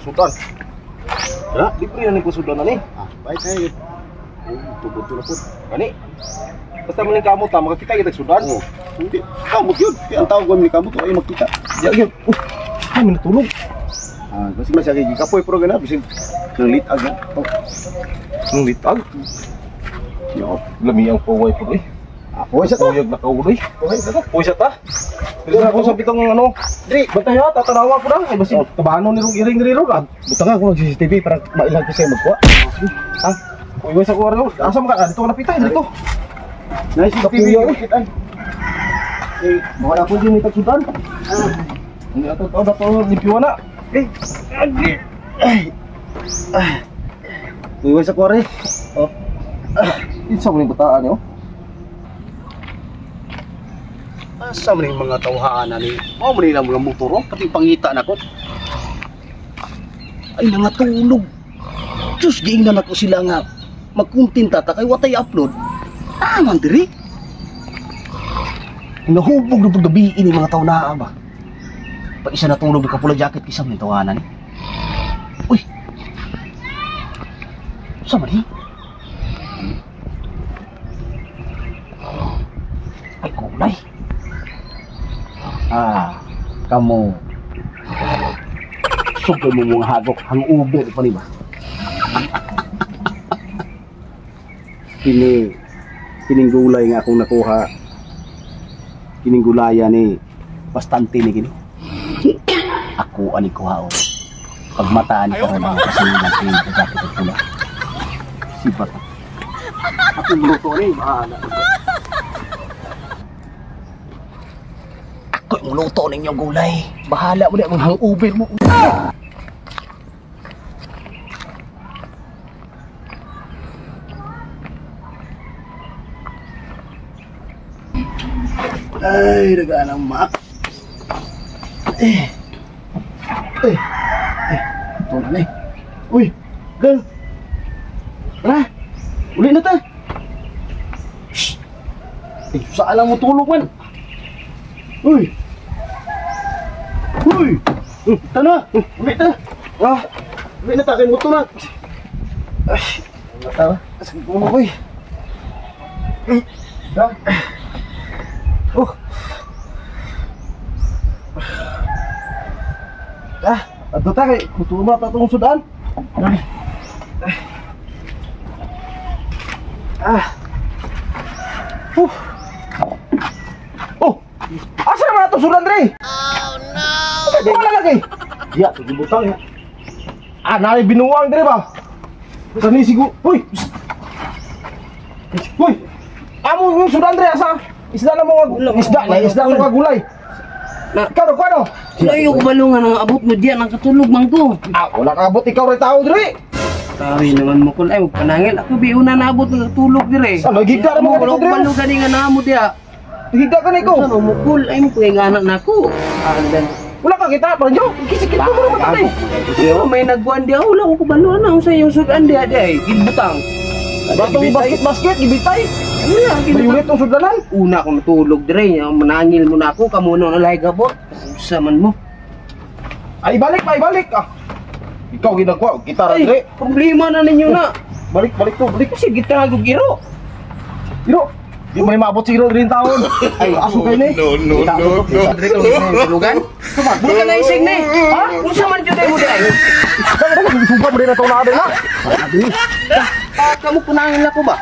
sudan. Ha, libre na ni ko sudan na ni. Ah, bye tayo. Oh, tubod na po. Kani. Basta man ning kamot ta makakita kita sudan. Oh, hindi. Kamot yun. Kaya ang tawag ko ni kamot ay magkita. Ya yun. Ay, may natulog. Ah, kasi mas kay gikapoy pero gana bisig nang litag na. Oh, Nang litag. yo. Lami ang puway po eh. Ah, puway sa ta. Uyag na kauloy. Puway sa ta. Puway sa ta. Dili na ako sa pitong ano. Dri, Bantay ha, tatanawa ko na. Ay basig tabano ni rong iring diri ro. Butang nga ako ng CCTV para mailag ko sa'yo magkuha. Ha? Uy, sa kuha ro. Asa man ka dito ka napita dito. Nice CCTV. Kapuya, eh. Eh, Mga na po din itag sudan. Hindi ato to dato limpyo na. Eh, agi. Ay. Ah. Uy, sa kuha rin. Oh. Isa mo ning bataan yo. Asa man yung mga tawhaan na ni? Mao man nila mga motor, oh. Pati pangita na ko. Ay, nangatulog. Diyos, giingnan ako sila nga. Magkuntinta ta kay watay upload. Ah, man diri. Nahubog na paggabi ini mga tao na ba. Pag isa natulog ka pula jacket kisam ni tawanan ni. Uy. Sa man ni? Ay, kulay. Ah, kamo. Sugay mo mga hagok, hanguber pa ni ba? Kini, kining gulay nga akong nakuha. Kining gulaya ni, bastante ni kini. Ako ani kuha o. Pagmataan ko ron ang kasunod ng jacket at pula. Sibat. Ako luto ni, bahala. Ako yung luto ninyo gulay. Bahala mo na ang hangover mo. Ay, nagaan ang mak. Eh. Eh. Eh. Ito na eh. Uy, girl. Tara. Uli na ta. Shh. Eh, saan lang mo tulog man? Uy. Uy. Tana. Uli ta. Ah, Uli na ta kay moto na. ay, Tara. sige ko mo koy. Da. Oh. Ah, adto ta kay kutuma ta tong sudan. Ay. Ah. Huh. Oh. Asa naman atong sudan dre? Oh no. Wala lagi. Ya, gibutang ya. Ah, naay binuwang dre ba? Kani sigur. Uy. Uy. Amo yung sudan dre asa? Isda na mo nga isda, na isda na gulay. Na- Ikaw ro kuano? Wala yung kabalo nga nang abot mo diyan, ang katulog man ko. Ah, wala ka abot ikaw ray tao dre. Tawi naman mo kul ay magpanangil. Ako biuna na abot nga katulog dire. Sa magigda ra mo Wala ka ko dre. kabalo gani nga naamo diya. Higda ka niko. Sa mo kul ay mo kay nga anak nako. Andan. Wala ka kita paranjo. Kisikit ko mo naman tatay. Pero may nagkuan diya, wala ko kabalo na unsa yung sudan diya diya ay gibutang. Batong basket-basket gibitay. Ano ya, May ulit tong sudanan. Una ko natulog dire, nya manangil mo na ako kamo na lahi gabot. Unsa man mo? Ay balik, ay balik. Ah. Ikaw ginagwa, gitara Ay, dre. problema na ninyo na. Balik, balik to, balik. Kasi gitara og iro. Iro. Di mo ni maabot siguro rin taon. Ay, aso kay ni. No, no, no, no. Dire ka tulugan. Bukan na isig ni. Ha? Unsa man jud mo dire? Saan ka suba mo rin na taon na ha? Ah, kamu punangin ako ba?